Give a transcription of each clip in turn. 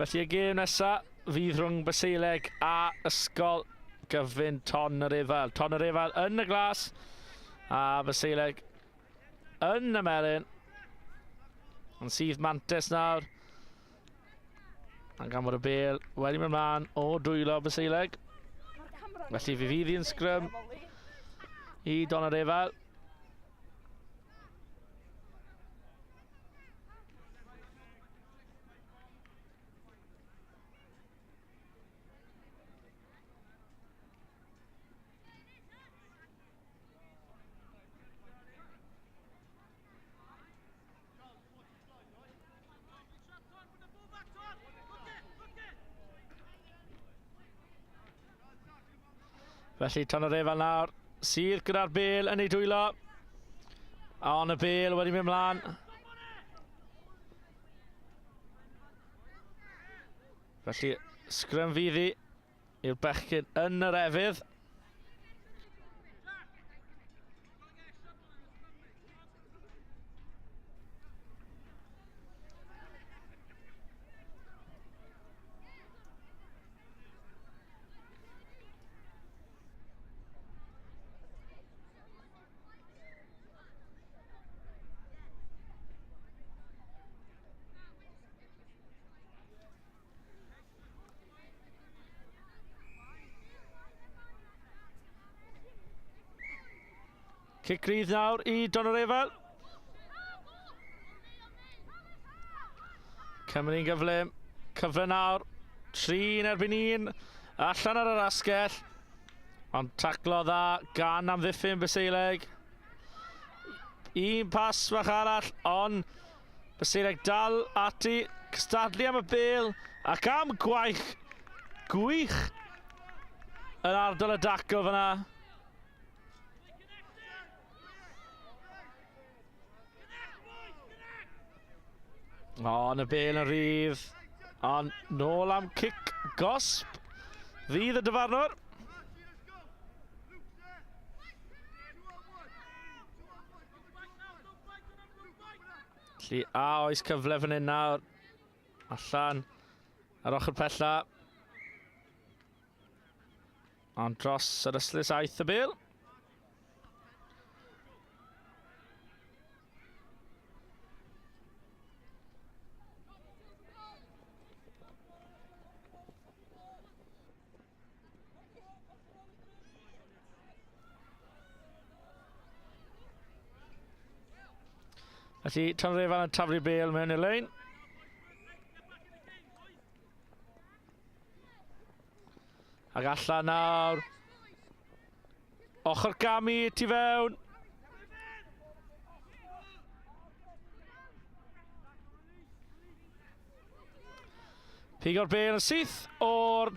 Felly y gêm nesaf fydd rhwng Baseileg a Ysgol Gyfun Tonyrefail. Tonyrefail yn y glas a Baseileg yn y melyn. Yn sydd mantes nawr. A gan fod y bel wedi mynd mlaen o dwylo Baseileg. Felly fi fydd hi'n sgrym i Donyrefail. Felly Tonyrefail nawr sydd gyda'r bel yn ei dwylo. Ond y bel wedi mynd mlaen. Felly, sgrym fydd hi i'r bechgyn yn yr efydd. Cic rydd nawr i Donorefel. Cymru'n gyflym. Cyfle nawr. 3 yn erbyn 1. Allan ar yr asgell. Ond taclo dda gan amddiffyn Byseileg. Un pas fach arall, ond Byseileg dal ati, cystadlu am y bel ac am gwaith gwych yn ardal y dacl fyna. O, yn y bel yn rhydd. Ond nôl am cic gosb. Fydd y dyfarnwr. Felly, a oes cyfle fan hyn nawr? Allan ar ochr pella. Ond dros yr ystlys aeth y bel. Felly, Tanrefan yn taflu bel mewn i'r lein. Ac allan nawr. Ochr gamu tu fewn. Pigo'r bel yn syth o'r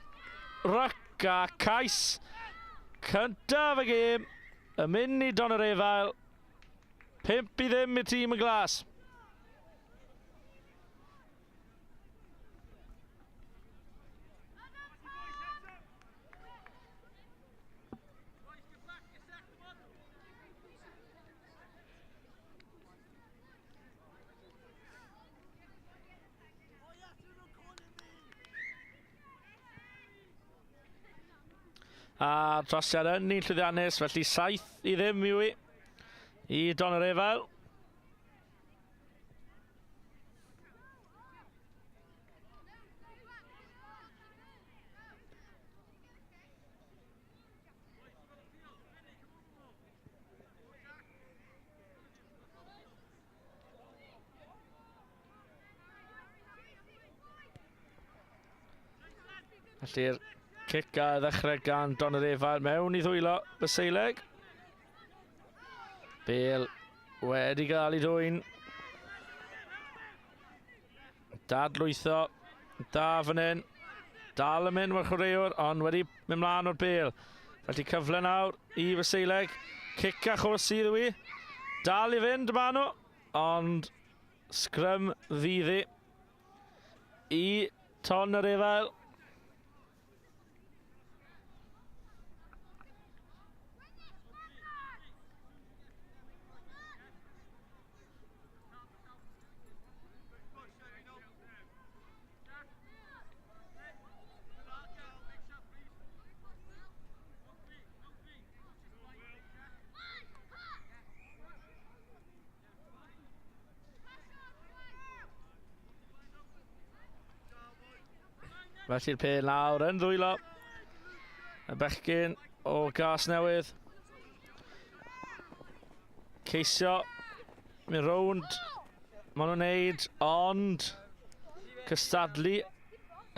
ryc a cais cyntaf y gêm yn mynd i Donyrefail. 5-0 i'r tîm y glas. A trosiad yn un llwyddiannus, felly 7-0 yw i i Donyrefail. Felly'r cic a ddechrau gan Donyrefail mewn i ddwylo Byseileg. Bale wedi gael ei ddwyn. Dadlwytho. Da fan hyn. Dal yn mynd mae'r chwaraewr, ond wedi mynd mlaen o'r bel. Felly cyfle nawr i Fyseileg. Cic a chwrs sydd yw i. Dal i fynd maen nhw, ond sgrym fydd i. I Ton yr Efail. Felly'r pêl nawr yn ddwylo y bechgyn o Gas Newydd. Ceisio mynd rownd maen nhw'n neud, ond cystadlu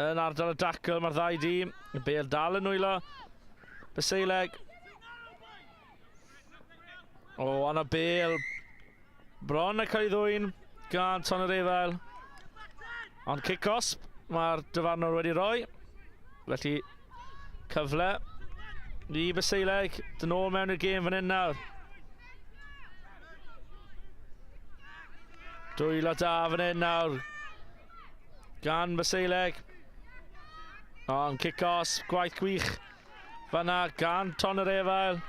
yn ardal y dacl mae'r ddau dîm. Y bêl dal yn nwylo. Baseileg. O, ond y bêl bron yn cael ei ddwyn gan Ton yr Efail. Ond cic-osb mae'r dyfarnwr wedi rhoi. Felly, cyfle i Baseileg dyn ôl mewn i'r gêm fan hyn nawr. Dwylo da fan hyn nawr gan Baseileg. Ond cic-osb, gwaith gwych fanna gan Ton yr Efail.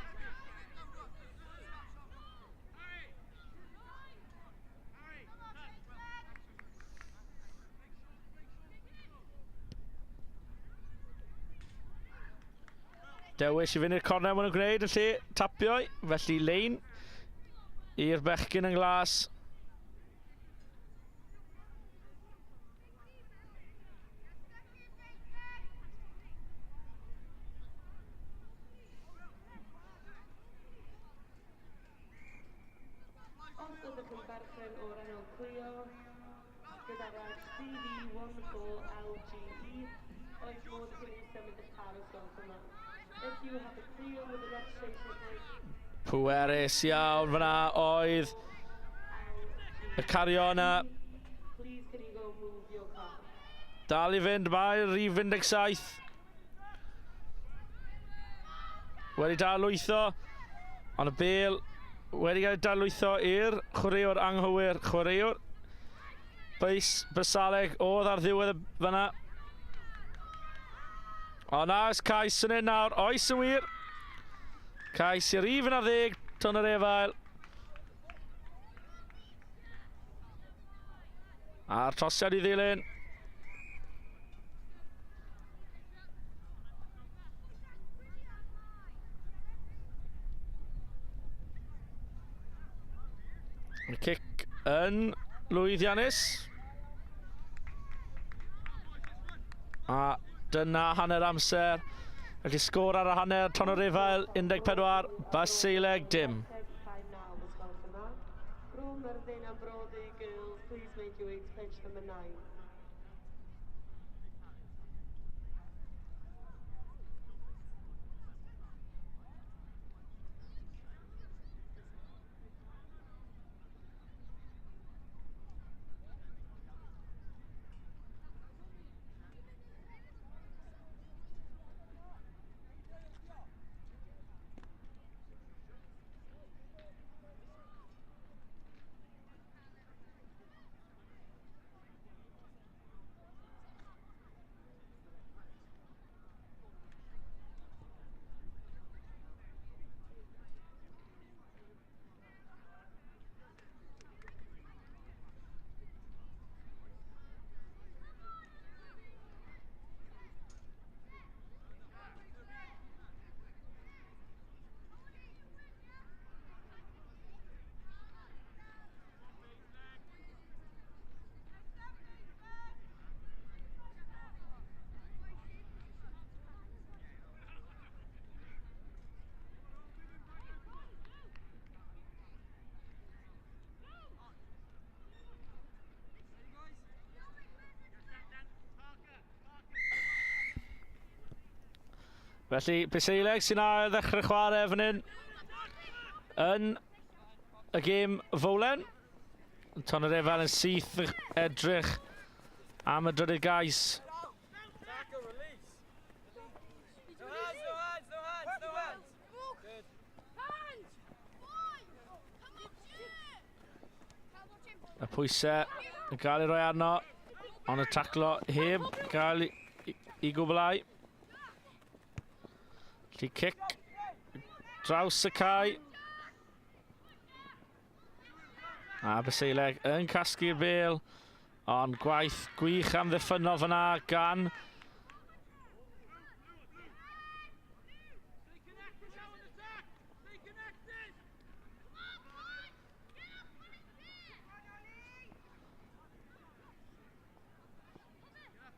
Dewis i fynd i'r cornel maen nhw'n gwneud yn lle tapio, felly lein i'r bechgyn yn glas. Os ydych yn berchen o'r enw Clio, gyda reg CV14LGE, oes modd i chi symud eich car os gwelwch yn dda. If you have a Clio with a registration plate Pwerus iawn fyna oedd y cario yna. Please can you go move your car? Dal i fynd, mae'r rhif 17. Wedi darlwytho, ond y bel wedi cael ei darlwytho i'r chwaraewr anghywir. Chwaraewr Bys, Bysaleg oedd ar ddiwedd y fyna. O na, oes cais yn un nawr, oes yn wir. Cais i'r rhif yn 10, ton yr efail. A'r trosiad i ddilyn. Y cic yn lwyddiannus. A dyna hanner amser. Felly sgôr ar y hanner, Tonyrefail 14, Baseileg dim. Bro Myrddin and Bro girls, please make your way to pitch number 9. Felly, Byseileg sy'n ail ddechrau chwarae fan hyn yn y gêm fowlen. Ton yr Efal yn syth edrych am y drydydd gais. Y pwysau yn cael ei roi arno, ond y taclo heb gael i, i, i gwblhau. Felly cic draws y cae. A Baseileg yn casglu'r bel, ond gwaith gwych am ddiffynol fyna gan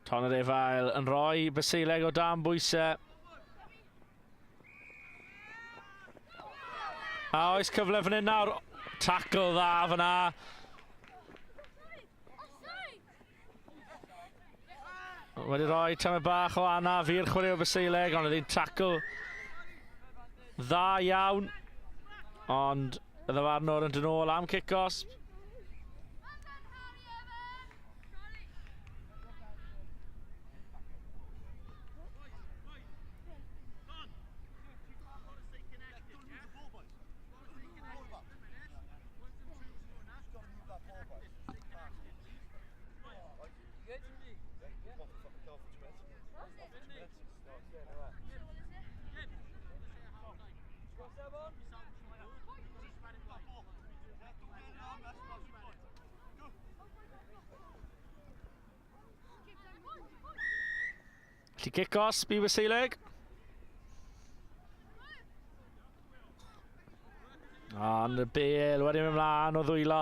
Tonyrefail yn rhoi Baseileg o dan bwysau. A oes cyfle fan hyn nawr. Tackle dda fyna. Wedi rhoi tamed bach o anaf i'r chwaraewr Baseileg, ond oedd hi'n tackle dda iawn. Ond y ddyfarnwr yn dyn ôl am cic-osb. Felly cic osb i Wyseileg. Ond y bel wedi mynd mlaen o ddwylo.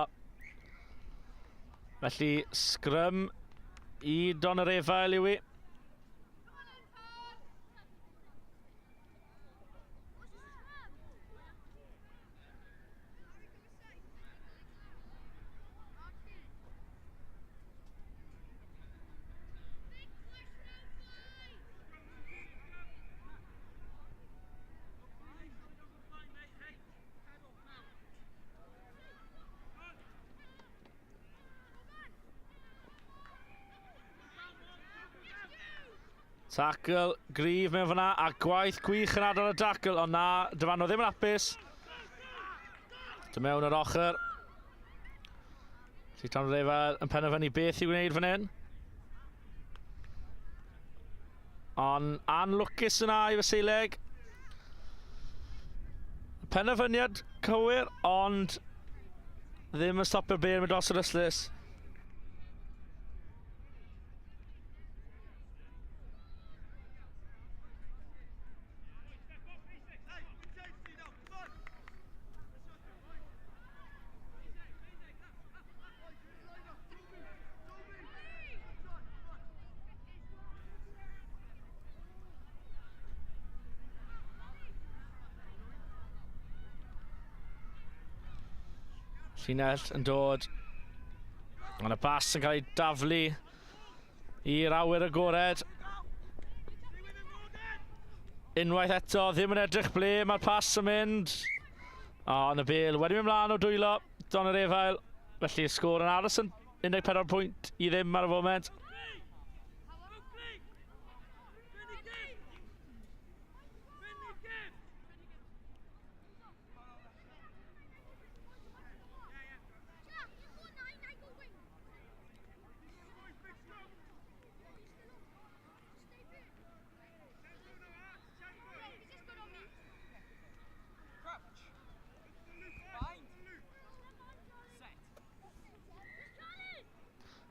Felly sgrym i Don yr Efail yw i. Tackle gryf mewn fyna a gwaith gwych yn adael y tackle, ond na, dyfarnwr ddim yn hapus. Dy mewn yr ochr. Felly Tom Refael yn penderfynu beth i wneud fan hyn. Ond anlwcus yna i Faseileg. Penderfyniad cywir, ond ddim yn stopio'r bel mynd dros yr ystlys. Llinell yn dod. Ond y bas yn cael ei daflu i'r awyr agored. Unwaith eto, ddim yn edrych ble mae'r pas yn mynd. Ond y bel wedi mynd mlaen o dwylo Don yr Efail. Felly y sgôr yn aros yn 14 pwynt i ddim ar y foment.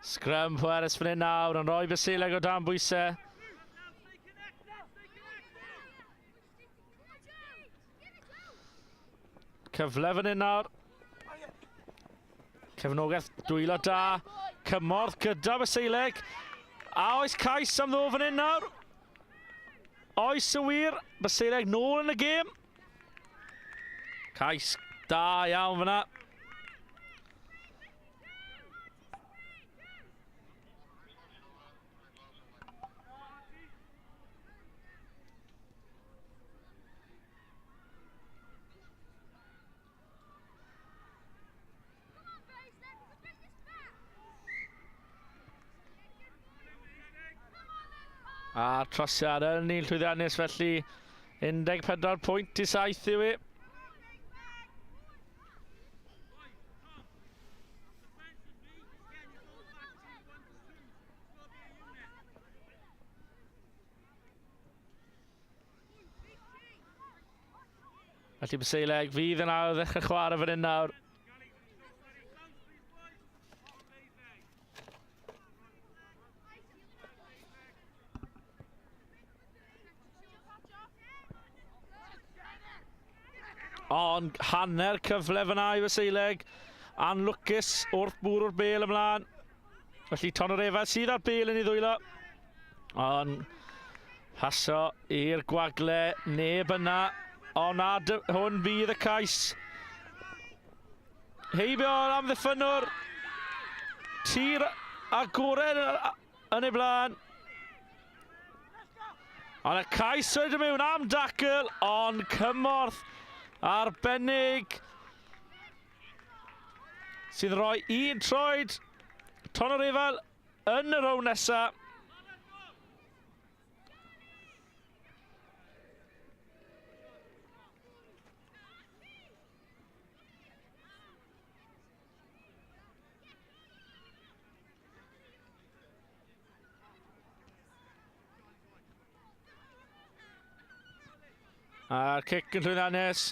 Scrum pwerus fan hyn nawr, yn rhoi Basileg o dan bwysau. Cyfle fan hyn nawr. Cefnogaeth dwylo da. Cymorth gyda Baseileg. A oes cais am ddo fan hyn nawr? Oes yn wir. Baseileg nôl yn y gêm. Cais da iawn fyna. A'r trosiad yn un llwyddiannus felly 14 pwynt i 7 yw i. Felly Baseileg fydd yn awr ddechrau chwarae fan hyn nawr. Ond hanner cyfle fyna i Faseileg. Anlwcus wrth bwrw'r bel ymlaen. Felly Tonareva sydd â'r bel yn ei ddwylo. Ond paso i'r gwagle, neb yna. Ond na, hwn fydd y cais. Heibio'r amddiffynnwr. Tir agored yn ei blaen. Ond y cais wedi mewn am dacl, ond cymorth arbennig sydd rhoi un troed Tonyrefail yn y row nesaf. A'r cic yn llwyddiannus.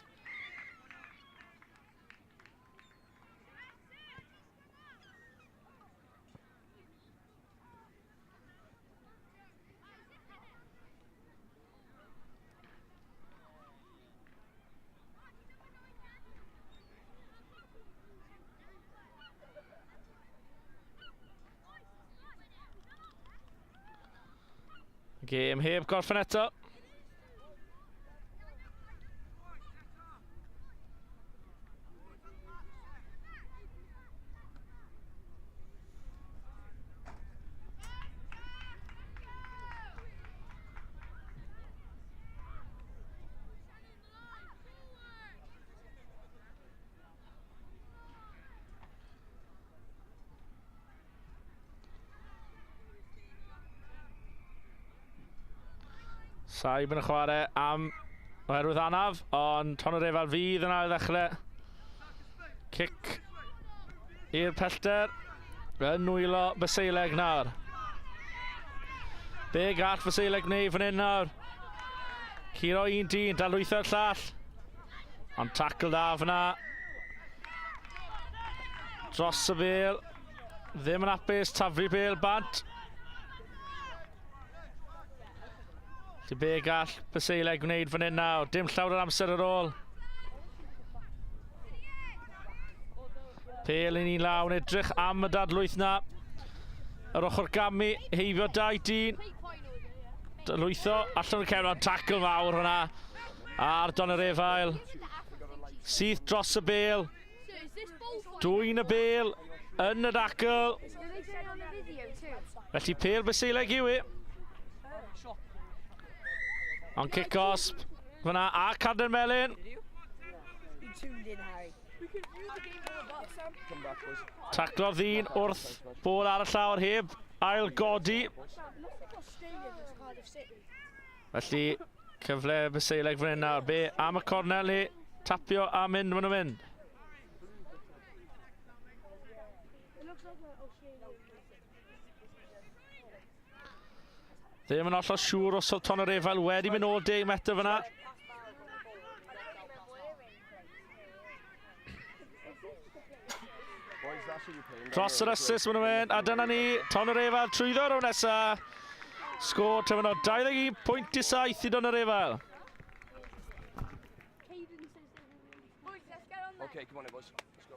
Gêm heb gorffen eto. Saib yn chwarae am oherwydd anaf, ond Tonyrefail fydd yn ail ddechrau. Cic i'r pellter yn nwylo Baseileg nawr. Be gall Baseileg wneud fan hyn nawr? Curo un dyn, dadlwytho'r llall. Ond tackle da fyna. Dros y bel. Ddim yn apus, taflu bel bant. Felly be gall Baseileg gwneud fan hyn nawr? Dim llawer o'r amser ar ôl. Pel yn un law yn edrych am y dadlwyth na. Yr ochr gamu, heibio dau dyn. Lwytho allan o'r cefn, ond tackle fawr hwnna ar Don yr Efail. Syth dros y bel. Dwy'n y bel yn y dacl. Felly pel Baseileg yw i. Ond cic gosb fyna a Cadern Melyn. Taclo'r ddyn wrth bod ar y llawr heb ail godi. Felly, cyfle Baseileg fan hyn nawr. Be am y cornel ni? Tapio a mynd, maen nhw'n mynd. Ddim yn hollol siŵr os oedd Tonyrefail wedi mynd ôl 10 metr fyna. Dros yr ysys maen nhw'n mynd, a dyna ni, Tonyrefail trwyddo rown nesa. Sgôr trefynod 21.7 i Donyrefail. Okay, come on, boys. Let's go.